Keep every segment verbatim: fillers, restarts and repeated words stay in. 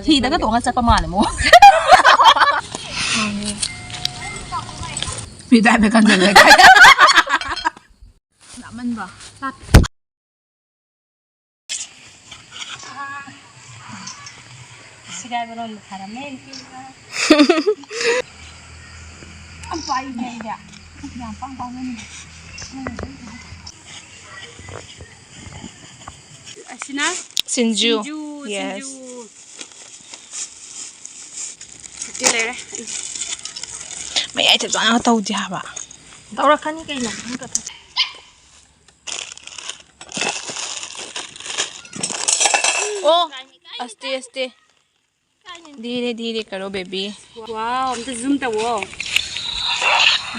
ꯍꯤꯗꯒ ꯇꯣꯡꯉ ꯆꯠꯄ ꯃꯥꯜꯂꯦ ꯃꯣ꯫ ꯃꯤ ꯗꯥꯏꯕ ꯀꯟꯖꯜꯂꯦ꯫ ꯂꯥꯞꯃꯟꯕ꯫ ꯂꯥꯞꯄꯦ꯫ ꯁꯤꯒꯥꯏꯕꯔꯣꯝꯗ ꯊꯥꯔꯝꯃꯦ ꯅꯨꯄꯤꯗꯨꯅ꯫ ꯌꯥꯝ ꯄꯥꯏꯅꯦ ꯑꯩꯗꯤ꯫ ꯌꯥꯝ ꯄꯥꯡ ꯄꯥꯡꯅꯅꯤ꯫ ꯑꯁꯤꯅ ꯁꯤꯡꯖꯨ꯫ ꯁꯤꯡꯖꯨ, yes꯫ ꯁꯤꯡꯖꯨ꯫ ꯁꯤ ꯂꯩꯔꯦ꯫ ꯃꯌꯥꯏ ꯆꯞ ꯆꯥꯅ ꯇꯧꯗꯦ ꯍꯥꯏꯕ꯫ ꯇꯧꯔꯛꯀꯅꯤ ꯀꯩꯅꯣ꯫ ꯑꯣ, ꯑꯁꯇꯦ, ꯑꯁꯇꯦ꯫ ꯙꯤꯔꯦ ꯙꯤꯔꯦ ꯀꯔꯣ ꯕꯦꯕꯤ꯫ Wow, ꯑꯝꯇ zoom ꯇꯧꯋꯣ꯫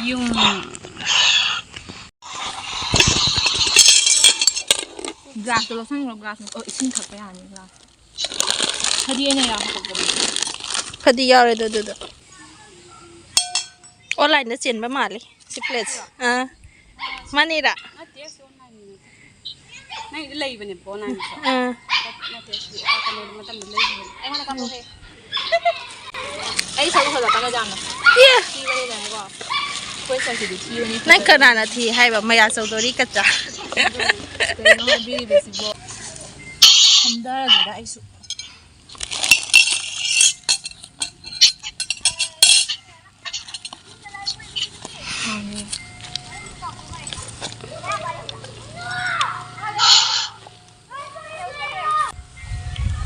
ꯌꯨꯝ꯫ Glass ꯇꯣ ꯂꯧꯁꯟꯈ꯭ꯔꯣ, glass꯫ ꯑꯣ, ꯏꯁꯤꯡ ꯊꯛꯄ ꯌꯥꯅꯤ glass꯫ ꯐꯗꯤ ꯑꯩꯅ ꯌꯥꯝ ꯍꯥꯞꯄꯛꯄꯗꯨꯗꯤ꯫ ꯐꯗꯤ ꯌꯥꯎꯔꯦ ꯑꯗꯨ, ꯑꯗꯨꯗ꯫ Online ꯗ ꯆꯦꯟꯕ ꯃꯥꯜꯂꯤ ꯁꯤ plate ꯁꯦ꯫ ꯑꯥ꯫ ꯃꯥꯅꯤꯔꯥ? ꯅꯠꯇꯦ, ꯑꯁꯤ online ꯅꯠꯇꯦ꯫ ꯅꯪꯒꯤꯗꯤ ꯂꯩꯕꯅꯦꯕꯀꯣ online ꯗꯁꯨ꯫ ꯑꯥ꯫ ꯅꯠꯇꯦ, ꯑꯁꯤ ꯑꯥ ꯀꯩꯅꯣ ꯃꯇꯝꯗ ꯂꯩꯈꯤꯕꯅꯦ꯫ ꯑꯩꯉꯣꯟꯗ ꯀꯥꯞꯄꯛꯑꯣꯍꯦ꯫ ꯑꯩ ꯁꯔꯨꯛ ꯍꯜꯂꯛꯀꯅꯤ ꯌꯥꯝꯅ꯫ ꯑꯦ! ꯊꯤꯕꯅꯤꯅꯅꯦꯀꯣ꯫ ꯑꯩꯈꯣꯏ ꯁꯛꯁꯤꯗꯤ ꯊꯤꯕꯅꯤ꯫ ꯅꯪ ꯀꯅꯥꯅ ꯊꯤ ꯍꯥꯏꯕ? ꯃꯌꯥ ꯆꯧꯗꯣꯔꯤ ꯀꯆꯥ꯫ ꯀꯩꯅꯣ ꯍꯥꯏꯕꯤꯔꯤꯕꯁꯤꯕꯣ? ꯍꯟꯊꯔꯒꯦꯗ ꯑꯩꯁꯨ꯫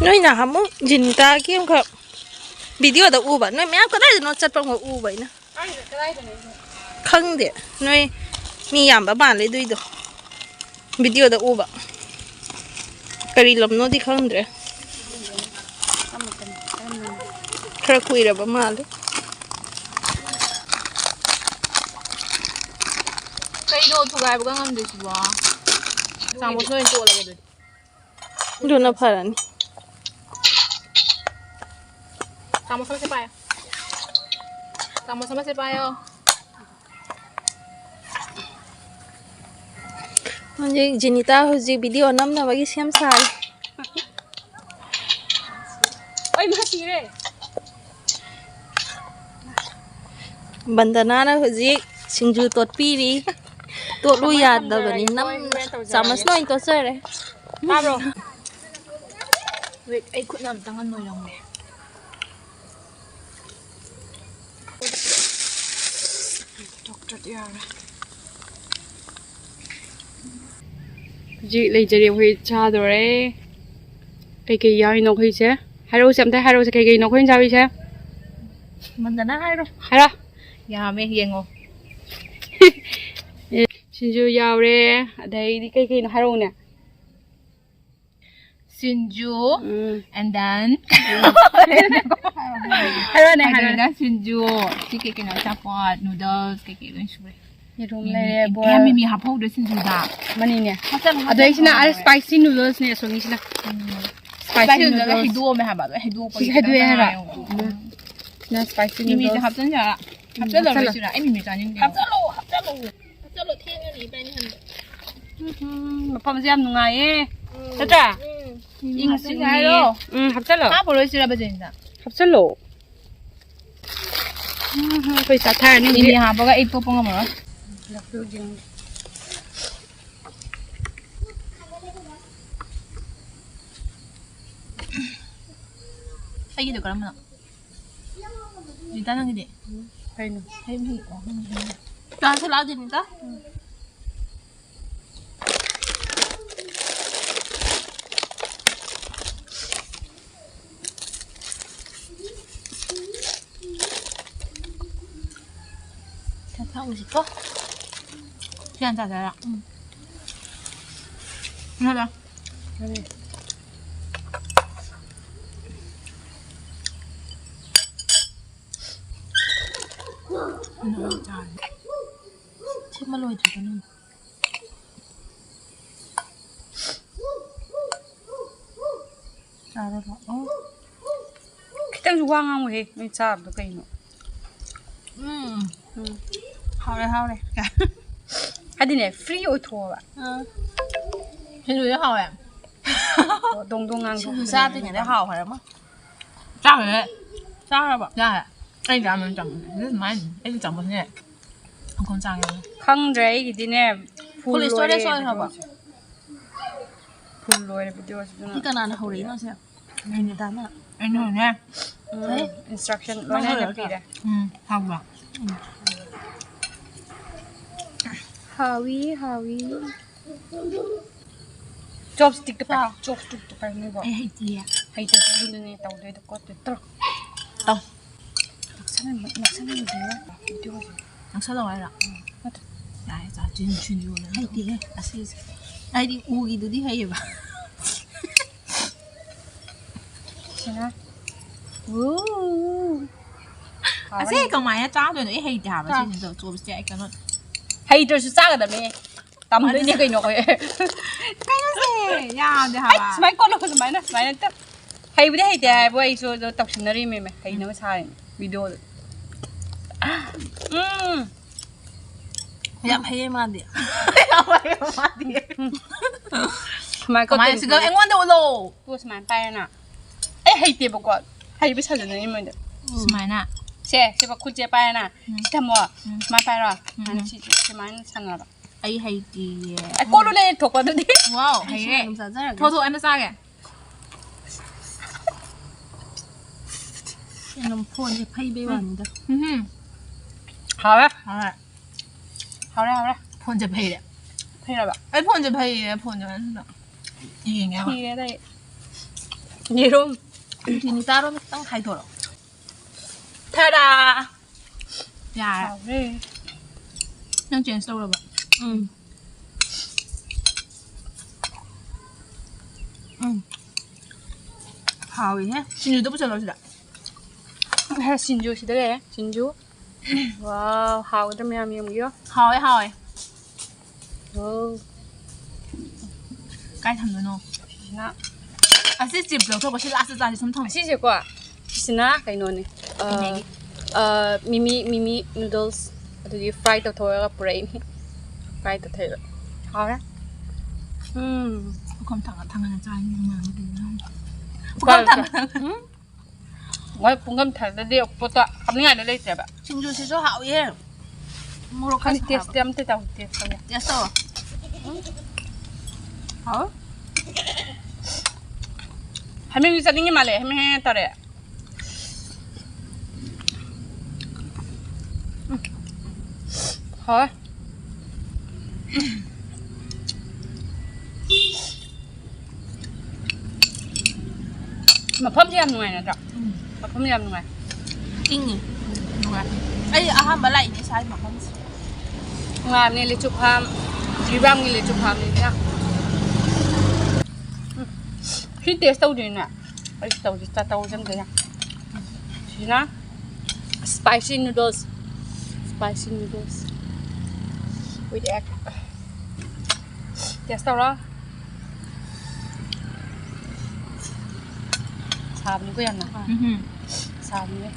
ꯅꯣꯏ ꯅꯍꯥꯟꯃꯨꯛ ꯖꯤꯅꯤꯇꯥꯒꯤ ꯑꯃꯈꯛ video ꯗ ꯎꯕ, ꯅꯣꯏ ꯃꯌꯥꯝ ꯀꯗꯥꯏꯗꯅꯣ ꯆꯠꯄ ꯑꯃꯈꯛ ꯎꯕ ꯑꯩꯅ꯫ ꯀꯗꯥꯏꯗꯅꯣ? ꯈꯪꯗꯦ, ꯅꯣꯏ ꯃꯤ ꯌꯥꯝꯕ ꯃꯥꯜꯂꯦ ꯑꯗꯨꯏꯗꯣ꯫ Video ꯗ ꯎꯕ꯫ ꯀꯔꯤ ꯂꯝꯅꯣꯗꯤ ꯈꯪꯗ꯭ꯔꯦ꯫ ꯈꯔ ꯀꯨꯏꯔꯕ ꯃꯥꯜꯂꯦ꯫ ꯀꯩꯅꯣ ꯊꯨꯒꯥꯏꯕꯒ ꯉꯝꯗ꯭ꯔꯤꯁꯤꯕꯣ? ꯆꯥꯃꯁꯅ ꯑꯣꯏꯅ ꯇꯣꯠꯂꯒꯦ ꯑꯗꯨꯗꯤ꯫ ꯑꯗꯨꯅ ꯐꯔꯅꯤ꯫ ꯆꯥꯃꯁ ꯑꯃꯁꯦ ꯄꯥꯏꯌꯣ꯫ ꯆꯥꯃꯁ ꯑꯃꯁꯦ ꯄꯥꯏꯌꯣ꯫ ꯍꯧꯖꯤꯛ ꯖꯤꯅꯤꯇꯥ ꯍꯧꯖꯤꯛ video ꯅꯝꯅꯕꯒꯤ ꯁꯦꯝ ꯁꯥꯔꯤ꯫ ꯑꯩ ꯃꯥ ꯁꯤꯔꯦ꯫ ꯕꯟꯗꯅꯥꯅ ꯍꯧꯖꯤꯛ ꯁꯤꯡꯖꯨ ꯇꯣꯠꯄꯤꯔꯤ꯫ ꯇꯣꯠꯂꯨ ꯌꯥꯗꯕꯅꯤ꯫ ꯅꯝ ꯆꯥꯃꯁꯅ ꯑꯣꯏꯅ ꯇꯣꯠꯆꯔꯦ꯫ ꯇꯥꯕ꯭ꯔꯣ? Wait, ꯑꯩ ꯈꯨꯠꯅ ꯑꯝꯇꯪ ꯅꯣꯏꯔꯝꯒꯦ꯫ ꯇꯣꯛꯇ꯭ꯔꯗꯤ ꯌꯥꯔꯣꯏ꯫ ꯍꯧꯖꯤꯛ ꯂꯩꯖꯔꯦ ꯑꯩꯈꯣꯏ ꯆꯥꯗꯣꯔꯦ꯫ ꯀꯩꯀꯩ ꯌꯥꯎꯔꯤꯅꯣ ꯑꯩꯈꯣꯏꯁꯦ? ꯍꯥꯏꯔꯛꯎꯁꯦ, ꯑꯝꯇ ꯍꯥꯏꯔꯛꯎꯁꯦ, ꯀꯩꯀꯩꯅꯣ ꯑꯩꯈꯣꯏꯅ ꯆꯥꯕꯤꯁꯦ? ꯃꯟꯗꯅ ꯍꯥꯏꯔꯣ꯫ ꯍꯥꯏꯔꯣ꯫ ꯌꯥꯝꯃꯦ, ꯌꯦꯡꯉꯣ꯫ ꯁꯤꯡꯖꯨ ꯌꯥꯎꯔꯦ, ꯑꯗꯩꯗꯤ ꯀꯩꯀꯩꯅꯣ ꯍꯥꯏꯔꯛꯎꯅꯦ꯫ ꯁꯤꯡꯖꯨ, ꯎꯝ꯫ And then ꯍꯥꯏꯔꯣꯅꯦ, ꯍꯥꯏꯔꯣꯅꯦ꯫ ꯑꯗꯨꯗ ꯁꯤꯡꯖꯨ, ꯁꯤ ꯀꯩ ꯀꯩꯅꯣ, ꯑꯆꯥꯄꯣꯠ, noodles, ꯀꯩ ꯀꯩ ꯂꯣꯏ ꯁꯨꯔꯦ꯫ ꯌꯦꯔꯨꯝ ꯃꯤꯃꯤ, ꯂꯩꯔꯦ, ꯑꯦ, boil꯫ ꯃꯤꯃꯤ ꯍꯥꯞꯍꯧꯗ꯭ꯔꯦ ꯁꯤꯡꯖꯨꯗ꯫ ꯃꯅꯤꯅꯦ꯫ ꯍꯥꯞꯆꯜꯂꯣ, ꯑꯗꯣ ꯑꯩꯁꯤꯅ ꯍꯥꯞꯆꯜꯂꯣ, ꯑꯥ, ꯍꯥꯎꯔꯦ꯫ Spicy noodlesꯅꯦ ꯑꯁꯣꯝꯒꯤꯁꯤꯅ꯫ ꯎꯝ꯫ Spicy spicy noodles noodles꯫ ꯍꯩꯗꯣꯛꯑꯝꯃꯦ ꯍꯥꯏꯕ, ꯂꯣꯏ ꯍꯩꯗꯣꯛꯄꯒꯤ ꯁꯤꯁꯦ ꯍꯩꯗꯣꯛꯑꯦ ꯈꯤꯇꯪ ꯍꯥꯏꯔꯣ? ꯉꯥꯏꯌꯣ꯫ ꯎꯝ꯫ ꯁꯤꯅ spicy ꯃꯤꯃꯤꯁꯦ noodles꯫ ꯍꯥꯞꯆꯟꯖꯔ-, ꯎꯝ, ꯍꯥꯞꯆꯜꯂꯔꯣꯏ ꯍꯥꯞꯆꯜꯂꯣ꯫ ꯁꯤꯔ, ꯑꯩ ꯃꯤꯃꯤ ꯆꯥꯅꯤꯡꯗꯦ꯫ ꯍꯥꯞꯆꯜꯂꯣ, ꯍꯥꯞꯆꯜꯂꯣ꯫ ꯍꯥꯞꯆꯜꯂꯣ, ꯊꯦꯡꯉꯅꯤ ꯏꯕꯥꯅꯤ ꯍꯟꯕ꯫ ꯎꯝ, ꯃꯐꯝꯁꯦ ꯌꯥꯝ ꯅꯨꯡꯉꯥꯏꯌꯦ꯫ ꯎꯝ, ꯅꯠꯇ꯭ꯔꯥ? ꯎꯝ꯫ ꯏꯪ ꯍꯥꯞꯆꯟꯁꯦ ꯆꯤꯛꯅꯤ꯫ ꯍꯥꯏꯔꯣ? ꯎꯝ, ꯍꯥꯞꯆꯜꯂꯣ꯫ ꯍꯥꯞꯄꯔꯣꯏ ꯁꯤꯔꯕ ꯖꯦꯅꯤꯇꯥ? ꯍꯥꯞꯆꯜꯂꯣ꯫ ꯎꯝ, ꯑꯩꯈꯣꯏ ꯆꯥꯊꯔꯅꯤ ꯃꯤꯃꯤ ꯍꯧꯖꯤꯛ꯫ ꯍꯥꯞꯄꯒ ꯑꯩ ꯇꯣꯛꯄ ꯉꯝꯃꯔꯣꯏ꯫ ꯑꯩꯒꯤꯗꯣ ꯀꯔꯝꯕꯅꯣ? ꯖꯤꯇꯥ, ꯅꯪꯒꯤꯗꯤ? ꯀꯩꯅꯣ? ꯍꯩ ꯃꯍꯤ꯫ ꯑꯣ, ꯍꯩ ꯃꯍꯤ꯫ ꯆꯥꯁꯤ ꯂꯥꯛꯑꯣ, ꯖꯤꯅꯤꯇꯥ꯫ ꯆꯥꯊꯣꯛꯎꯁꯤꯀꯣ꯫ ꯁꯤ ꯍꯥꯟꯅ ꯆꯥꯖꯔ꯫ ꯎꯝ꯫ ꯉꯥꯏꯈꯣ꯫ ꯀꯔꯤ? ꯁꯦꯝꯕ ꯂꯣꯏꯗ꯭ꯔꯤꯕꯅꯤ꯫ ꯆꯥꯔꯣ ꯂꯥꯛꯑꯣ꯫ ꯈꯤꯇꯪꯁꯨ ꯋꯥ ꯉꯥꯡꯉꯨꯍꯦ, ꯅꯣꯏ ꯆꯥꯕꯗꯣ ꯀꯩꯅꯣ? ꯎꯝ꯫ ꯎꯝ꯫ ꯍꯥꯎꯔꯦ, ꯍꯥꯎꯔꯦ꯫ ꯍꯥꯏꯗꯤꯅꯦ, free ꯑꯣꯏꯊꯣꯛꯑꯣꯕ꯫ ꯑꯥ꯫ ꯁꯤꯡꯖꯨꯁꯦ ꯍꯥꯎꯋꯦ꯫ ꯑꯣ, ꯗꯣꯡ ꯗꯣꯡ ꯉꯥꯡꯗꯣ꯫ ꯁꯤꯡꯖꯨ ꯆꯥꯗ꯭ꯔꯤꯉꯩꯗ ꯍꯥꯎꯈ꯭ꯔꯦ ꯑꯃ꯫ ꯆꯥꯈ꯭ꯔꯦ꯫ ꯆꯥꯈ꯭ꯔꯕ? ꯆꯥꯈ꯭ꯔꯦ꯫ ꯑꯩ ꯆꯥꯃꯟ ꯆꯥꯃꯟ꯫ This is mine. ꯑꯩꯗꯤ ꯆꯥꯃꯟꯅꯦ꯫ ꯈꯣꯡ ꯆꯥꯡ ꯌꯥꯎꯋꯦ꯫ ꯈꯪꯗ꯭ꯔꯦ ꯑꯩꯒꯤꯗꯤꯅꯦ꯫ Full full storage ꯂꯣꯏꯔꯦ ꯑꯣꯏꯈ꯭ꯔꯕ? Full ꯂꯣꯏꯔꯦ videoꯁꯤꯗꯅ꯫ ꯁꯤ ꯀꯅꯥꯅ ꯍꯧꯔꯛꯏꯅꯣ ꯁꯦ? ꯅꯦꯅꯦꯗꯥꯅ꯫ ꯑꯩꯅꯅꯦ꯫ ꯎꯝ, instruction ꯅꯪ ꯂꯣꯏꯅ ꯍꯧꯔꯛꯑꯣ꯫ ꯄꯤꯔꯦ꯫ ꯎꯝ, ꯍꯥꯎꯕ꯭ꯔꯣ? ꯍꯥꯎꯏ, ꯍꯥꯎꯏ꯫ Chopstickꯇ ꯄꯥꯏ꯫ ꯆꯥꯎ꯫ Chopstickꯇ ꯄꯥꯏ ꯅꯣꯏꯕꯣ꯫ ꯑꯩ ꯍꯩꯇꯤꯌꯦ꯫ ꯍꯩꯇ꯭ꯔꯁꯨ ꯑꯗꯨꯗꯨꯅꯦ ꯇꯧꯗꯣꯏꯗꯣ ꯈꯣꯠꯇꯣꯏꯗꯣ꯫ ꯇꯧꯔꯣ꯫ ꯇꯧ꯫ ꯅꯛꯁꯟꯍꯟꯕ-, ꯅꯛꯁꯟꯍꯟꯕꯤꯌꯣ꯫ Videoꯁꯦ꯫ ꯅꯛꯁꯜꯂꯣ ꯍꯥꯏꯔꯣ? ꯎꯝ, ꯅꯠꯇꯦ꯫ ꯌꯥꯔꯦ, ꯆꯥ, ꯆꯤꯟ, ꯆꯤꯟ ꯌꯣꯜꯂꯦ꯫ ꯍꯩꯇꯦꯍꯦ꯫ ꯑꯁꯤꯁꯦ꯫ ꯑꯩꯗꯤ ꯎꯒꯤꯗꯨꯗꯤ ꯍꯩꯌꯦꯕ꯫ ꯁꯤꯅ꯫ ꯎ꯫ ꯑꯁꯤ ꯍꯥꯎꯔꯅꯤ꯫ ꯀꯃꯥꯏꯅ ꯆꯥꯗꯣꯏꯅꯣ? ꯑꯩ ꯍꯩꯇꯦ ꯍꯥꯏꯕ ꯆꯥ꯫ ꯁꯤꯁꯤꯗ꯫ Chopstick ꯑꯩ ꯀꯩꯅꯣ ꯍꯩꯇ꯭ꯔꯁꯨ ꯆꯥꯒꯗꯕꯅꯦ꯫ ꯇꯝꯗꯣꯏꯅꯦ ꯀꯩꯅꯣ ꯑꯩꯈꯣꯏ꯫ ꯀꯩꯅꯣꯁꯦ? ꯌꯥꯗꯦ ꯑꯩ ꯍꯥꯏꯕ꯫ ꯁꯨꯃꯥꯏꯅ ꯀꯣꯠꯂꯣ, ꯁꯨꯃꯥꯏꯅ, ꯁꯨꯃꯥꯏꯅ ꯇꯧ꯫ ꯍꯩꯕꯨꯗꯤ ꯍꯩꯇꯦ ꯍꯥꯏꯕꯨ ꯑꯩꯁꯨ ꯑꯗꯣ ꯇꯧꯁꯤꯟꯅꯔꯤꯃꯦ, ꯍꯩꯅꯕ ꯁꯥꯔꯤꯅꯦ videoꯗ꯫ ꯎꯝ꯫ ꯌꯥꯝ ꯍꯩꯌꯦ ꯃꯥꯗꯤ꯫ ꯌꯥꯝ ꯍꯩꯌꯦ ꯃꯥꯗꯤ꯫ ꯁꯨꯃꯥꯏꯅ ꯀꯃꯥꯏꯅ ꯀꯣꯠꯇꯣꯏꯅꯤ꯫ ꯁꯤꯗ ꯑꯩꯉꯣꯟꯗ ꯎꯠꯂꯣ꯫ ꯇꯨ ꯁꯨꯃꯥꯏꯅ ꯄꯥꯏꯔꯦꯅ꯫ ꯑꯩ ꯍꯩꯇꯦꯕꯀꯣ꯫ ꯍꯩꯕ ꯁꯥꯖꯟꯅꯔꯤ ꯃꯣꯏꯗ꯫ ꯁꯨꯃꯥꯏꯅ꯫ ꯁꯦ, ꯁꯤꯕ ꯈꯨꯠꯁꯦ ꯄꯥꯏꯔꯦꯅ꯫ ꯎꯝ꯫ ꯁꯤ ꯊꯝꯃꯣ꯫ ꯎꯝ꯫ ꯁꯨꯃꯥꯏꯅ ꯄꯥꯏꯔꯣ꯫ ꯎꯝ꯫ ꯁꯨꯃꯥꯏꯅ ꯁꯤ-, ꯁꯨꯃꯥꯏꯅ ꯁꯥꯟꯅꯔꯕ꯫ ꯑꯩ ꯍꯩꯇꯤꯌꯦ꯫ ꯑꯦ, ꯀꯣꯠꯂꯨꯅꯦ, ꯊꯣꯛꯄ ꯑꯗꯨꯗꯤ꯫ Wow, ꯑꯩ ꯁꯤ ꯍꯩꯔꯦ꯫ ꯑꯗꯨꯝ ꯆꯥꯖꯔꯒꯦ꯫ ꯊꯣꯛ, ꯊꯣꯛ, ꯑꯩꯅ ꯆꯥꯒꯦ꯫ ꯑꯩꯅ ꯐꯣꯟꯁꯦ ꯐꯩꯕꯩ ꯎꯝ꯫ ꯋꯥꯅꯤꯗ꯫ ꯎꯝꯍꯨꯝ꯫ ꯍꯥꯎꯔꯦ꯫ ꯍꯥꯎꯔꯦ꯫ ꯍꯥꯎꯔꯦ, ꯍꯥꯎꯔꯦ꯫ ꯐꯣꯟꯁꯦ ꯐꯩꯔꯦ꯫ ꯐꯩꯔꯕ? ꯑꯩ ꯐꯣꯟꯁꯦ ꯐꯩꯌꯦ, ꯐꯣꯟꯁꯦ ꯐꯖꯅ ꯌꯦꯡꯒꯦ ꯍꯥꯏꯕ꯫ ꯊꯤꯔꯦꯗ ꯑꯩ꯫ ꯌꯦꯔꯨꯝ꯫ ꯆꯤꯅꯤ ꯆꯥꯔꯣ, ꯈꯤꯇꯪ ꯈꯥꯏꯗꯣꯔꯛꯑꯣ꯫ ꯊꯥꯗꯥ! ꯌꯥꯔꯦ꯫ ꯍꯥꯎꯔꯦ꯫ ꯅꯪ change ꯇꯧꯔꯕ? ꯎꯝ꯫ ꯎꯝ꯫ ꯍꯥꯎꯋꯤꯍꯦ꯫ ꯁꯤꯡꯖꯨꯗꯣ ꯄꯨꯁꯜꯂꯣ ꯁꯤꯗ꯫ ꯍꯦ, ꯁꯤꯡꯖꯨ ꯁꯤꯗ ꯂꯩꯔꯦ꯫ ꯁꯤꯡꯖꯨ꯫ Wow, ꯍꯥꯎꯒꯗ꯭ꯔꯥ ꯃꯌꯥꯝ ꯌꯦꯡꯕꯤꯌꯣ꯫ ꯍꯥꯎꯋꯦ, ꯍꯥꯎꯋꯦ꯫ Wow꯫ ꯀꯥꯏ ꯊꯝꯗꯣꯏꯅꯣ? ꯁꯤꯁꯤꯅ ꯑꯁꯤ chips ꯂꯧꯊꯣꯛꯄ, ꯁꯤ last ꯆꯥꯁꯤ ꯁꯨꯝ ꯊꯝꯃꯣ꯫ ꯑꯁꯤꯁꯦꯀꯣ, ꯁꯤꯁꯤꯅ ꯀꯩꯅꯣꯅꯦ, ꯑ, Maggi꯫ ꯑ, ꯃꯤꯃꯤ, ꯃꯤꯃꯤ noodles, ꯑꯗꯨꯒꯤ fry ꯇꯧꯊꯣꯛꯑꯒ ꯄꯨꯔꯛꯏꯅꯤ꯫ Fry ꯇꯧꯊꯣꯛꯑꯒ꯫ ꯍꯥꯎꯔꯦ꯫ ꯎꯝ꯫ ꯄꯨꯈꯝ ꯊꯥꯡꯒꯠ ꯊꯥꯡꯒꯠꯅ ꯆꯥꯏꯅꯤ ꯃꯌꯥꯝꯗꯨꯗꯤ꯫ ꯄꯨꯈꯝ ꯊꯥꯡꯒꯠ ꯊꯥꯡꯒꯠ꯫ ꯎꯝ꯫ ꯃꯣꯏ ꯄꯨꯡꯒꯝ ꯊꯥꯗꯗꯤ ꯄꯣꯠꯇꯣ ꯍꯥꯞꯅꯤꯡꯉꯥꯏꯗꯣ ꯂꯩꯇ꯭ꯔꯦꯕ꯫ ꯁꯤꯡꯖꯨꯁꯤꯁꯨ ꯍꯥꯎꯏꯍꯦ꯫ ꯃꯣꯔꯣꯛ ꯈꯔ ꯈꯪꯗꯦ, ꯁꯥꯕ꯫ Taste ꯑꯝꯇ ꯇꯧ, taste ꯇꯧꯒꯦ꯫ Taste ꯇꯧ꯫ ꯍꯥꯎ꯫ ꯍꯩꯃꯍꯤ ꯆꯠꯅꯤꯡꯉꯤ ꯃꯥꯜꯂꯦ, ꯍꯩꯃꯍꯤ ꯇꯧꯔꯦ꯫ ꯎꯝ꯫ ꯍꯥꯎꯋꯦ꯫ ꯃꯐꯝꯁꯦ ꯌꯥꯝ ꯅꯨꯡꯉꯥꯏ ꯅꯠꯇ꯭ꯔꯥ? ꯎꯝ꯫ ꯃꯐꯝ ꯌꯥꯝ ꯅꯨꯡꯉꯥꯏ꯫ ꯏꯪꯉꯤ꯫ ꯅꯨꯡꯉꯥꯏ꯫ ꯑꯩ ꯑꯍꯥꯟꯕ ꯂꯥꯛꯏꯅꯦ ꯁ꯭ꯋꯥꯏ ꯃꯐꯝꯁꯦ꯫ ꯅꯨꯡꯉꯥꯏꯕꯅꯦ, ꯂꯤꯆꯨ farm, ꯖꯤꯔꯤꯕꯥꯝꯒꯤ ꯂꯤꯆꯨ farmꯅꯤꯅ꯫ ꯎꯝ꯫ ꯁꯤ taste ꯇꯧꯗꯣꯏꯅꯦ꯫ ꯑꯩ ꯇꯧꯁꯤ, ꯆꯥ-, ꯇꯧꯁꯦ ꯑꯝꯇ ꯌꯥ-, ꯁꯤꯅ spicy noodles, spicy noodles with egg. Taste ꯇꯧꯔꯣ꯫ ꯁꯥꯕꯅꯤꯀꯣ ꯌꯥꯝꯅ꯫ ꯎꯝ꯫ ꯁꯥꯕꯅꯤ꯫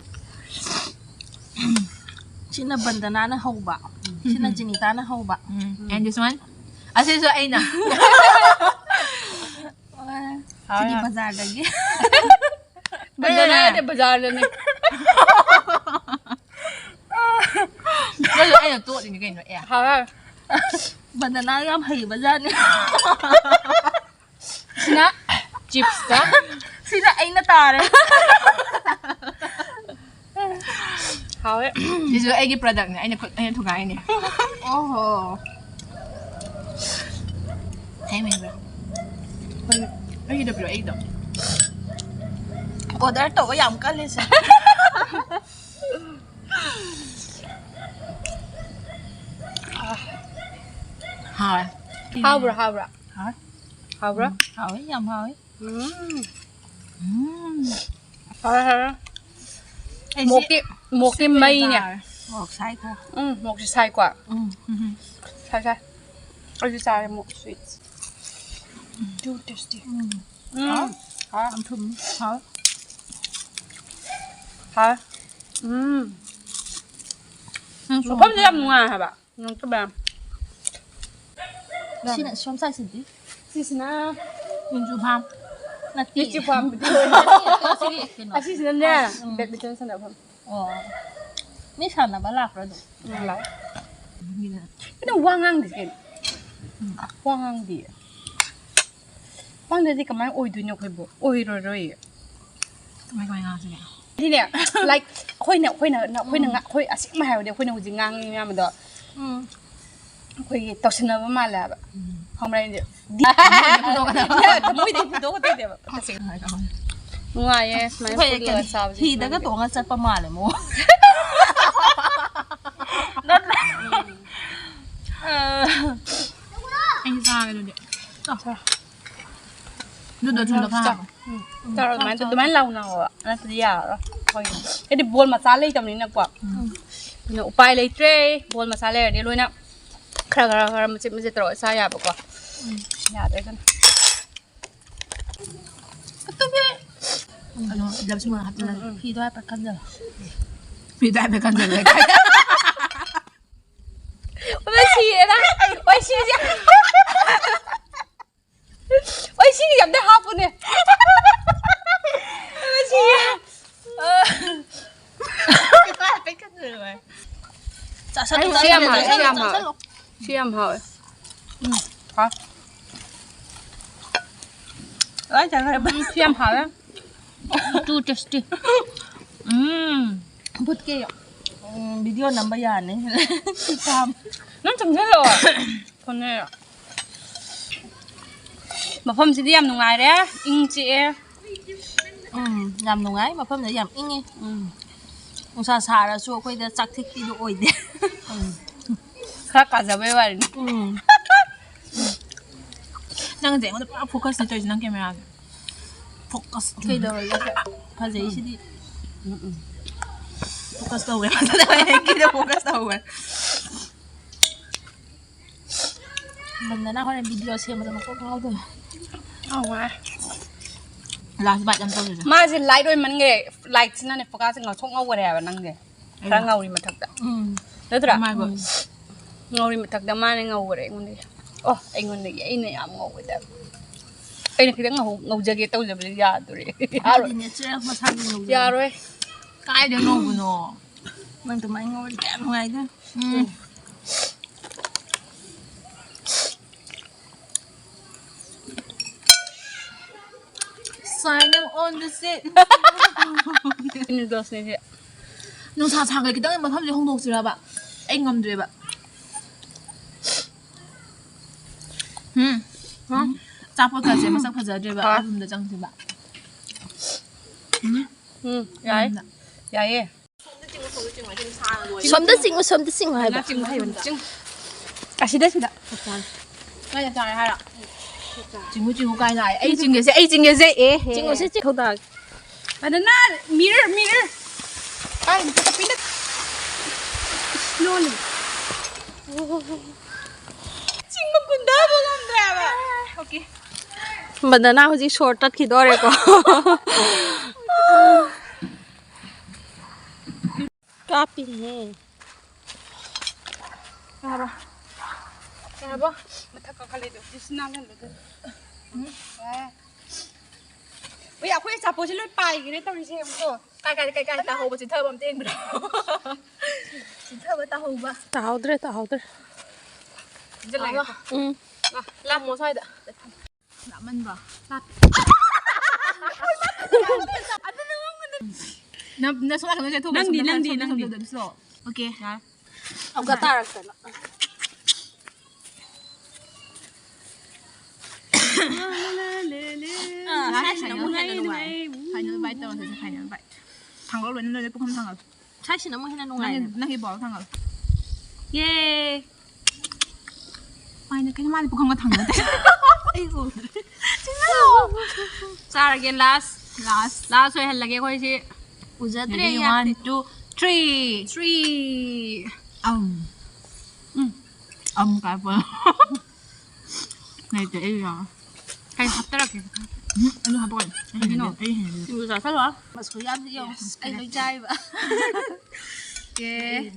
ꯁꯤꯅ ꯕꯟꯗꯅꯥꯅ ꯍꯧꯕ꯫ ꯁꯤꯅ ꯖꯤꯅꯤꯇꯥꯅ ꯍꯧꯕ꯫ ꯎꯝ꯫ And this one? ꯑꯁꯤꯁꯨ ꯑꯩꯅ꯫ ꯁꯤꯗꯤ ꯍꯥꯎꯔꯦ꯫ ꯕꯖꯥꯔꯗꯒꯤ꯫ ꯕꯟꯗꯅꯥ ꯅꯠꯇꯦ, ꯕꯖꯥꯔꯗꯅꯦ꯫ ꯑꯗꯨ ꯑꯩꯅ ꯇꯣꯠꯂꯤꯅꯤ ꯀꯩꯅꯣ, ꯑꯦ꯫ ꯍꯥꯎꯔꯦ꯫ ꯕꯟꯗꯅꯥ ꯌꯥꯝ ꯍꯩꯕꯖꯥꯠꯅꯤ꯫ ꯁꯤꯅ chipsꯇ꯫ ꯁꯤꯅ ꯑꯩꯅ ꯇꯥꯔꯦ꯫ ꯍꯥꯎꯋꯦ꯫ ꯁꯤꯁꯨ ꯑꯩꯒꯤ productꯅꯦ, ꯑꯩꯅ ꯈꯨꯠ, ꯑꯩꯅ ꯊꯨꯒꯥꯏꯔꯤꯅꯦ꯫ ꯑꯣꯍꯣ꯫ ꯍꯩ ꯃꯍꯤꯗꯣ꯫ ꯑꯩꯒꯤꯗꯣ ꯄꯤꯔꯛꯑꯣ, ꯑꯩꯒꯤꯗꯣ꯫ Order ꯇꯧꯕ ꯌꯥꯝ ꯀꯜꯂꯦ ꯁꯦ꯫ ꯍꯥꯎꯋꯦ꯫ ꯍꯥꯎꯕ꯭ꯔꯥ, ꯍꯥꯎꯕ꯭ꯔꯥ? ꯍꯥꯎꯋꯦ꯫ ꯍꯥꯎꯕ꯭ꯔꯥ? ꯎꯝ, ꯍꯥꯎꯋꯦ, ꯌꯥꯝ ꯍꯥꯎꯋꯦ꯫ ꯎꯝ꯫ ꯎꯝ꯫ ꯍꯥꯎꯔꯦ, ꯍꯥꯎꯔꯦ꯫ ꯑꯩꯁꯦ ꯃꯣꯔꯣꯛꯇꯤ, ꯃꯣꯔꯣꯛꯇꯤ sweet ꯑꯣꯏꯅ ꯃꯩꯅꯦ꯫ ꯆꯥꯔꯦ꯫ ꯃꯣꯔꯣꯛ ꯁꯥꯏꯀꯣ꯫ ꯎꯝ, ꯃꯣꯔꯣꯛꯁꯦ ꯁꯥꯏꯀꯣ꯫ ꯎꯝ, ꯎꯝ, ꯎꯝ꯫ ꯁꯥꯏ, ꯁꯥꯏ꯫ ꯑꯩꯁꯨ ꯆꯥꯔꯦ ꯃꯣꯔꯣꯛ sweet꯫ Too tasty꯫ ꯎꯝ꯫ ꯎꯝ꯫ ꯍꯥꯎ꯫ ꯍꯥꯎ꯫ ꯌꯥꯝ ꯊꯨꯝꯃꯤ꯫ ꯍꯥꯎ꯫ ꯍꯥꯎ꯫ ꯎꯝ꯫ ꯅꯪꯁꯨ ꯃꯐꯝꯁꯦ ꯌꯥꯝ ꯍꯥꯎ꯫ ꯅꯨꯡꯉꯥꯏ ꯍꯥꯏꯕ꯫ ꯅꯨꯡꯉꯥꯏꯇꯕ ꯌꯥꯝ꯫ ꯁꯤꯅ ꯁꯣꯝ side ꯁꯤꯗꯤ? ꯁꯤꯁꯤꯅ ꯁꯤꯡꯖꯨ farm꯫ ꯅꯠꯇꯦ꯫ ꯂꯤꯆꯤ farmꯕꯨꯗꯤ ꯑꯣꯏ꯫ ꯁꯤꯒꯤ ꯀꯩꯅꯣ꯫ ꯑꯁꯤꯁꯤꯅꯅꯦ, ꯎꯝ꯫ ꯕꯦꯗꯃꯤꯟꯇꯟ ꯁꯥꯟꯅꯐꯝ꯫ ꯑꯣ꯫ ꯃꯤ ꯁꯥꯟꯅꯕ ꯂꯥꯛꯄ꯭ꯔꯥ ꯑꯗꯨꯝ? ꯎꯝ, ꯂꯥꯛꯑꯦ꯫ ꯀꯩꯅꯣ ꯋꯥ ꯉꯥꯡꯗꯦ ꯀꯩꯅꯣ? ꯋꯥ ꯉꯥꯡꯗꯦ꯫ ꯋꯥ ꯉꯥꯡꯗ꯭ꯔꯗꯤ ꯀꯃꯥꯏꯅ ꯑꯣꯏꯗꯣꯏꯅꯣ ꯑꯩꯈꯣꯏꯕꯨ? ꯑꯣꯏꯔꯔꯣꯏꯌꯦ꯫ ꯀꯃꯥꯏ, ꯀꯃꯥꯏ ꯉꯥꯡꯁꯤꯒꯦ? ꯍꯥꯏꯗꯤꯅꯦ, like, ꯑꯩꯈꯣꯏꯅ, ꯑꯩꯈꯣꯏꯅ, ꯑꯩꯈꯣꯏꯅ ꯎꯝ꯫ ꯉꯥ-, ꯑꯩꯈꯣꯏ ꯑꯁꯦꯡꯕ ꯍꯥꯏꯔꯗꯤ ꯑꯩꯈꯣꯏꯅ ꯍꯧꯖꯤꯛ ꯉꯥꯡꯉꯤ ꯃꯌꯥꯝꯗꯣ ꯎꯝ꯫ ꯑꯩꯈꯣꯏꯒꯤ ꯇꯧꯁꯤꯟꯅꯕ ꯃꯥꯜꯂꯦ ꯍꯥꯏꯕ꯫ ꯎꯝ꯫ ꯈꯪꯕ꯭ꯔꯥ? ꯑꯩꯗꯤ ꯊꯃꯣꯏꯗ ꯐꯨꯗꯣꯛꯀꯗꯕ꯫ ꯊꯃꯣꯏꯗ ꯐꯨꯗꯣꯛꯀꯗꯣꯏꯅꯦꯕ꯫ ꯇꯁꯦꯡꯅ ꯍꯥꯏꯔꯒ꯫ ꯅꯨꯡꯉꯥꯏꯌꯦ ꯁꯨꯃꯥꯏꯅ ꯑꯩꯈꯣꯏ ꯄꯨꯜꯂꯒ ꯀꯔꯤ ꯆꯥꯕꯁꯦ꯫ ꯍꯤꯗꯒ ꯇꯣꯡꯉ ꯆꯠꯄ ꯃꯥꯜꯂꯦ ꯃꯣ꯫ ꯅꯠꯇ꯭ꯔꯥ? ꯑ꯫ ꯑꯩ ꯆꯥꯒꯦ ꯑꯗꯨꯗꯤ꯫ ꯆꯥꯎ꯫ ꯑꯗꯨꯗꯣ ꯊꯨꯝꯗꯣ ꯈꯔ ꯍꯥꯞꯄꯣ꯫ ꯎꯝ꯫ ꯇꯧꯔꯣ, ꯑꯗꯨꯃꯥꯏꯅ, ꯑꯗꯨꯃꯥꯏꯅ ꯂꯥꯎꯅꯧꯑꯣꯕ꯫ ꯅꯠꯇ꯭ꯔꯗꯤ ꯌꯥꯔꯔꯣꯏ꯫ ꯑꯩꯈꯣꯏꯒꯤ꯫ ꯍꯥꯏꯗꯤ ꯕꯣꯜ ꯃꯆꯥ ꯂꯩꯇꯕꯅꯤꯅꯀꯣ꯫ ꯎꯝ꯫ ꯑꯗꯨꯅ ꯎꯄꯥꯏ ꯂꯩꯇ꯭ꯔꯦ꯫ ꯕꯣꯜ ꯃꯆꯥ ꯂꯩꯔꯗꯤ ꯂꯣꯏꯅ ꯈꯔ, ꯈꯔ, ꯈꯔ ꯃꯆꯦꯠ, ꯃꯆꯦꯠ ꯇꯧꯔꯒ ꯆꯥ ꯌꯥꯕꯀꯣ꯫ ꯎꯝ꯫ ꯌꯥꯗ꯭ꯔꯦ ꯑꯗꯨꯅ꯫ ꯑꯇꯣꯞꯄ꯫ ꯎꯝ, ꯀꯩꯅꯣ, ꯂꯞꯁꯤꯃ ꯍꯥꯞꯆꯤꯜꯂꯒ ꯎꯝ, ꯎꯝ꯫ ꯐꯤꯗꯣ ꯍꯥꯏꯐꯦꯠ ꯀꯟꯖꯜꯂꯣ꯫ ꯐꯤꯗꯣ ꯍꯥꯏꯐꯦꯠ ꯀꯟꯖꯜꯂꯣ꯫ ꯑꯣꯏ ꯁꯤꯔꯦꯗ꯫ ꯑꯣꯏ ꯁꯤꯁꯦ꯫ ꯑꯣꯏ ꯁꯤꯒꯤ ꯑꯝꯇ ꯍꯥꯞꯄꯨꯅꯦ꯫ ꯑꯣꯏ ꯁꯤꯒꯤ꯫ ꯑ꯫ ꯆꯥꯁꯜꯂꯨ, ꯑꯩ ꯁꯤ ꯌꯥꯝ ꯆꯥꯁꯜꯂꯨ, ꯍꯥꯎꯋꯦ, ꯑꯩ ꯆꯥꯁꯜꯂꯨ, ꯌꯥꯝ ꯍꯥꯎꯋꯦ꯫ ꯆꯥꯁꯜꯂꯨ꯫ ꯁꯤ ꯌꯥꯝ ꯍꯥꯎꯋꯦ꯫ ꯎꯝ, ꯍꯥꯎ꯫ ꯂꯣꯏ ꯆꯥꯈ꯭ꯔꯦ꯫ ꯎꯝ, ꯁꯤ ꯌꯥꯝ ꯍꯥꯎꯋꯦ꯫ Too tasty. ꯎꯝ꯫ ꯚꯨꯠꯀꯤ, ꯎꯝ, video ꯅꯝꯕ ꯌꯥꯅꯤ꯫ ꯅꯪ ꯆꯪꯁꯤꯜꯂꯛꯑꯣ꯫ ꯐꯣꯟꯅꯦ꯫ ꯃꯐꯝꯁꯤꯗꯤ ꯌꯥꯝ ꯅꯨꯡꯉꯥꯏꯔꯦ, ꯏꯪ ꯆꯤꯛꯑꯦ꯫ ꯎꯝ, ꯌꯥꯝ ꯅꯨꯡꯉꯥꯏ, ꯃꯐꯝꯗ ꯌꯥꯝ ꯏꯪꯉꯤ꯫ ꯎꯝ꯫ ꯅꯨꯡꯁꯥ ꯁꯥꯔꯁꯨ ꯑꯩꯈꯣꯏꯗ ꯆꯥꯛꯊꯦꯛꯄꯤꯗꯣ ꯑꯣꯏꯗꯦ꯫ ꯎꯝ꯫ ꯈꯔ ꯀꯥꯖꯕꯩ ꯋꯥꯔꯤꯅꯤ꯫ ꯎꯝ꯫ ꯅꯪꯁꯦ ꯑꯩꯉꯣꯟꯗ ꯄꯨꯔꯥ focus ꯅꯤ ꯇꯧꯔꯤꯁꯦ, ꯅꯪ camera ꯁꯦ꯫ Focus꯫ ꯀꯩꯗꯧꯔꯒꯦ? ꯐꯖꯩꯁꯤꯗꯤ꯫ ꯎꯝ, ꯎꯝ꯫ Focus ꯇꯧꯋꯦ꯫ ꯐꯖꯅ ꯍꯦꯛꯀꯤꯗ focus ꯇꯧꯋꯦ꯫ ꯕꯟꯗꯅꯥ ꯍꯣꯔꯦꯟ video ꯁꯦꯝꯕꯗ ꯃꯀꯣꯛ ꯉꯥꯎꯗꯣꯏꯅꯦ꯫ ꯉꯥꯎꯔꯦ꯫ Last bite ꯑꯃ ꯇꯧꯁꯤꯁꯦ꯫ ꯃꯥꯁꯦ light ꯑꯣꯏꯃꯟꯈ꯭ꯔꯦ꯫ Light ꯁꯤꯅꯅꯦ ꯐꯣꯀꯥꯁꯁꯦ ꯉꯧꯊꯣꯛ ꯉꯧꯈꯔꯦ ꯍꯥꯏꯕ ꯅꯪꯁꯦ꯫ ꯈꯔ ꯑꯩꯅ꯫ ꯉꯧꯔꯤ ꯃꯊꯛꯇ꯫ ꯎꯝ꯫ ꯅꯠꯇ꯭ꯔꯥ? ꯃꯥꯏꯕ꯫ ꯎꯝ꯫ ꯉꯧꯔꯤ ꯃꯊꯛꯇ ꯃꯥꯅ ꯉꯧꯈꯔꯦ ꯑꯩꯉꯣꯟꯗꯒꯤ꯫ ꯑꯣ, ꯑꯩꯉꯣꯟꯗꯒꯤ꯫ ꯑꯩꯅ ꯌꯥꯝ ꯉꯧꯕꯩ type꯫ ꯑꯩꯅ ꯈꯤꯇꯪ ꯉꯧ-, ꯉꯧꯖꯒꯦ ꯇꯧꯖꯕꯅꯤ, ꯌꯥꯗꯣꯔꯦ꯫ ꯌꯥꯔꯣꯏ꯫ ꯃꯥꯗꯤ natural ꯃꯁꯥꯒꯤ ꯉꯧꯖꯕꯅꯤ꯫ ꯌꯥꯔꯣꯏ꯫ ꯀꯥꯏꯗ ꯉꯧꯕꯅꯣ? ꯅꯪ ꯑꯗꯨꯃꯥꯏꯅ ꯉꯧꯔꯗꯤ ꯀꯌꯥ ꯅꯨꯡꯉꯥꯏꯗꯣꯏꯅꯣ? ꯎꯝ꯫ Sign on the seat. Noodlesꯅꯦ ꯁꯤ꯫ ꯅꯨꯡꯁꯥ ꯁꯥꯒꯠꯂꯦ, ꯈꯤꯇꯪ ꯃꯐꯝꯁꯦ ꯍꯣꯡꯗꯣꯛꯁꯤꯔꯕ? ꯑꯩ ꯉꯝꯗ꯭ꯔꯦꯕ꯫ ꯎꯝ꯫ ꯍꯥ? ꯑꯆꯥꯄꯣꯠꯀꯁꯦ ꯃꯁꯛ ꯐꯖꯗ꯭ꯔꯦꯕ, ꯍꯣꯏ꯫ ꯑꯥ roomꯗ ꯆꯪꯁꯦꯕ꯫ ꯎꯝ꯫ ꯎꯝ, ꯌꯥꯏ꯫ ꯌꯥꯏꯌꯦ꯫ ꯁꯣꯝꯗ ꯆꯤꯡꯉꯨ, ꯁꯣꯝꯗ ꯆꯤꯡꯉꯨ ꯍꯥꯏꯕ꯫ ꯆꯤꯡꯉꯨ ꯍꯥꯏꯕꯅꯤ, ꯆꯤꯡꯉꯨ꯫ ꯑꯁꯤꯗ, ꯁꯤꯗ꯫ ꯀꯥꯏꯗ ꯆꯥꯔꯦ ꯍꯥꯏꯔꯣ? ꯆꯤꯡꯉꯨ, ꯆꯤꯡꯉꯨ ꯀꯥꯏꯅ ꯍꯥꯏ꯫ ꯑꯩ ꯆꯤꯡꯒꯦꯁꯦ, ꯑꯩ ꯆꯤꯡꯒꯦꯁꯦ꯫ ꯑꯦ, ꯍꯦ꯫ ꯆꯤꯡꯉꯨꯁꯦ, ꯆꯤꯡ-, ꯊꯧꯗꯥꯡ꯫ Banana, mirror, mirror. ꯀꯥꯏꯗꯅꯣ ꯆꯠꯄꯤꯅ? ꯏꯁ, ꯅꯣꯅꯦ꯫ ꯆꯤꯡꯕ ꯀꯨꯟꯗꯕ ꯉꯝꯗ꯭ꯔꯦꯕ꯫ Okay꯫ Banana ꯍꯧꯖꯤꯛ ꯁꯣꯔ ꯇꯠꯈꯤꯗꯣꯔꯦꯀꯣ꯫ ꯀꯥꯞꯄꯤꯅꯦ꯫ ꯀꯩ ꯍꯥꯏꯕ? ꯀꯩ ꯍꯥꯏꯕ? ꯃꯊꯛ ꯀꯥꯈꯠꯂꯤꯗꯣ꯫ ꯏꯁ ꯅꯥꯜꯍꯟꯕꯗꯨ꯫ ꯎꯝ꯫ ꯌꯥꯔꯦ꯫ ꯎꯏ, ꯑꯩꯈꯣꯏ ꯑꯆꯥꯄꯣꯠꯁꯦ ꯂꯣꯏ ꯄꯥꯏꯈ꯭ꯔꯦ ꯇꯧꯔꯤꯁꯦ, ꯌꯦꯡꯉꯨꯀꯣ꯫ ꯀꯥꯏ, ꯀꯥꯏ, ꯀꯥꯏ, ꯀꯥꯏ ꯇꯥꯍꯧꯕ, ꯆꯤꯊꯕ ꯑꯝꯇ ꯌꯦꯡꯕꯤꯔꯣ꯫ ꯆꯤꯊꯕ ꯇꯥꯍꯧꯕ꯫ ꯇꯥꯍꯧꯗ꯭ꯔꯦ, ꯇꯥꯍꯧꯗ꯭ꯔꯦ꯫ ꯆꯤꯟꯁꯤꯜꯂꯒꯦꯀꯣ꯫ ꯎꯝ꯫ ꯂꯥ-, ꯂꯥꯝꯃꯣ ꯁ꯭ꯋꯥꯏꯗ꯫ ꯂꯥꯞꯃꯟꯕ꯭ꯔꯣ? ꯂꯥꯞꯄꯦ꯫ ꯅ-, ꯅ-, ꯁꯣꯝ ꯅꯥꯀꯟꯗ ꯆꯠꯊꯣꯛꯈ꯭ꯔꯣ, ꯅꯪꯗꯤ, ꯁꯣꯝꯗ, ꯅꯪꯗꯤ, ꯁꯣꯝꯗ, ꯅꯪꯗꯤ꯫ ꯁꯣꯝꯗ, ꯁꯣꯝꯗ꯫ Okay, ꯌꯥꯔꯦ꯫ ꯑꯃꯨꯛꯀ ꯇꯥꯔꯛꯇꯅ꯫ ꯑꯥ, ꯁ꯭ꯋꯥꯏꯁꯤꯅ ꯑꯃꯨꯛ ꯍꯦꯟꯅ ꯅꯨꯡꯉꯥꯏ꯫ Final bite ꯇꯧꯔꯁꯦ, final bite꯫ ꯊꯥꯡꯒꯠꯂꯣ, ꯂꯣꯏꯅ, ꯂꯣꯏꯅ ꯄꯨꯈꯝ ꯊꯥꯡꯒꯠꯂꯣ꯫ ꯁ꯭ꯋꯥꯏꯁꯤꯅ ꯑꯃꯨꯛ ꯍꯦꯟꯅ ꯅꯨꯡꯉꯥꯏ꯫ ꯅꯪꯒꯤ, ꯅꯪꯒꯤ bowl ꯊꯥꯡꯒꯠꯂꯣ꯫ Yay! ꯃꯥꯏꯅ ꯀꯩꯅꯣ ꯃꯥꯗꯤ ꯄꯨꯈꯝꯒ ꯊꯥꯡꯒꯠꯇꯦ꯫ ꯑꯩ ꯎꯗ꯭ꯔꯦ꯫ ꯆꯥꯔꯒꯦ, last꯫ Last꯫ Last ꯑꯣꯏꯍꯜꯂꯒꯦ ꯑꯩꯈꯣꯏꯁꯤ꯫ ꯎꯖꯗ꯭ꯔꯦ, ready, ꯌꯥꯗꯦ꯫ One, two, three꯫ Three꯫ ꯑꯝ꯫ ꯎꯝ꯫ ꯑꯝ ꯀꯥꯏ ꯄꯣ꯫ ꯂꯩꯇꯦ, ꯑꯩ ꯌꯥꯎꯔꯦ꯫ ꯀꯩ ꯍꯥꯞꯇꯔꯛꯀꯦ? ꯎꯝ, ꯑꯗꯨ ꯍꯥꯞꯄꯛꯑꯣꯏ꯫ ꯑꯩ ꯀꯩꯒꯤꯅꯣ? ꯍꯩꯅꯗꯦ, ꯑꯩ ꯍꯩꯅꯗꯦ꯫ ꯁꯤꯡꯖꯨ ꯆꯥꯁꯜꯂꯣ꯫ ꯃꯁꯨ ꯌꯥꯝ ꯌꯧ-, yes, ꯑꯩ ꯂꯣꯏ ꯆꯥꯏꯕ꯫ ꯑꯦ꯫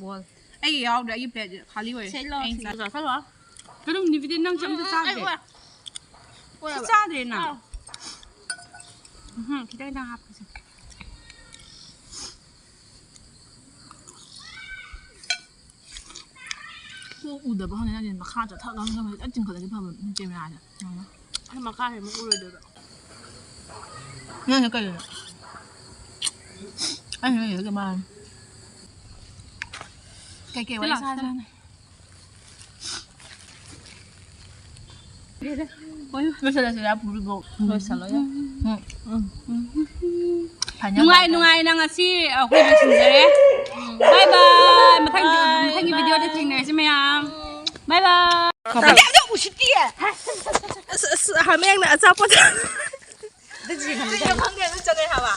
ꯑꯩ ꯌꯥꯎꯗ꯭ꯔꯦ, ꯑꯩꯒꯤ plate ꯈꯥꯂꯤ ꯑꯣꯏꯔꯦ꯫ ꯁꯦ ꯂꯥꯎ, ꯑꯩ ꯁꯦ꯫ ꯆꯥ-, ꯆꯥꯁꯜꯂꯣ꯫ ꯀꯩꯅꯣ ꯅꯤꯕꯤꯗꯤ ꯅꯪ ꯆꯥꯛ ꯑꯝꯇ ꯎꯝ, ꯑꯩ ꯆꯥꯗ꯭ꯔꯦ? ꯋꯥ-, ꯆꯥꯗ꯭ꯔꯦꯅ꯫ ꯎꯝ, ꯈꯤꯇꯪ ꯈꯤꯇꯪ ꯍꯥꯞꯄꯁꯦ꯫ ꯀꯣꯛ ꯎꯗꯕ ꯈꯪꯗꯦ, ꯅꯪꯗꯤ ꯃꯈꯥ ꯆꯠꯊꯠꯂꯒ ꯂꯣꯏ ꯆꯤꯡꯈꯠꯂꯗꯤ ꯐꯕ ꯀꯦꯃꯦꯔꯥꯁꯦ꯫ ꯌꯦꯡꯉꯣ꯫ ꯑꯩ ꯃꯈꯥ ꯍꯦꯟꯅ ꯎꯔꯣꯏꯗꯣꯏꯕ꯫ ꯅꯪꯅ ꯀꯩꯅꯣ? ꯑꯩꯅ ꯅꯪꯒꯤꯗ ꯀꯩ ꯃꯥꯜꯂꯤ? ꯀꯩꯀꯩ ꯋꯥꯔꯤ ꯁꯥꯁꯦ? ꯂꯣꯏꯁꯤꯜꯂꯁꯤꯔ, ꯄꯨꯔꯤꯕꯣꯛ? ꯂꯣꯏꯁꯤꯜꯂꯣ, ꯌꯥ꯫ ꯎꯝ, ꯎꯝ, ꯎꯝ꯫ ꯐꯥꯏꯅꯦꯜ ꯅꯨꯡꯉꯥꯏ, ꯇꯥꯗꯣꯔꯦ꯫ ꯅꯨꯡꯉꯥꯏ, ꯅꯪ ꯉꯁꯤ ꯑꯩꯈꯣꯏ ꯂꯣꯏꯁꯤꯟꯖꯔꯦ꯫ ꯕꯥꯏ ꯕꯥꯏ꯫ ꯃꯊꯪ, ꯕꯥꯏ ꯃꯊꯪꯒꯤ ꯕꯥꯏ꯫ ꯚꯤꯗꯤꯑꯣꯗ ꯊꯦꯡꯅꯔꯁꯤ, ꯃꯌꯥꯝ꯫ ꯕꯥꯏ ꯕꯥꯏ꯫ ꯌꯥꯝ ꯎꯁꯤꯠꯇꯤꯌꯦ꯫ ꯑꯁ, ꯑꯁ, ꯍꯥꯃꯦꯡꯅ ꯑꯆꯥꯄꯣꯠ꯫ ꯑꯗꯨꯗꯤ ꯈꯪꯗꯦ, ꯑꯗꯨ ꯆꯠꯂꯦ ꯍꯥꯏꯕ꯫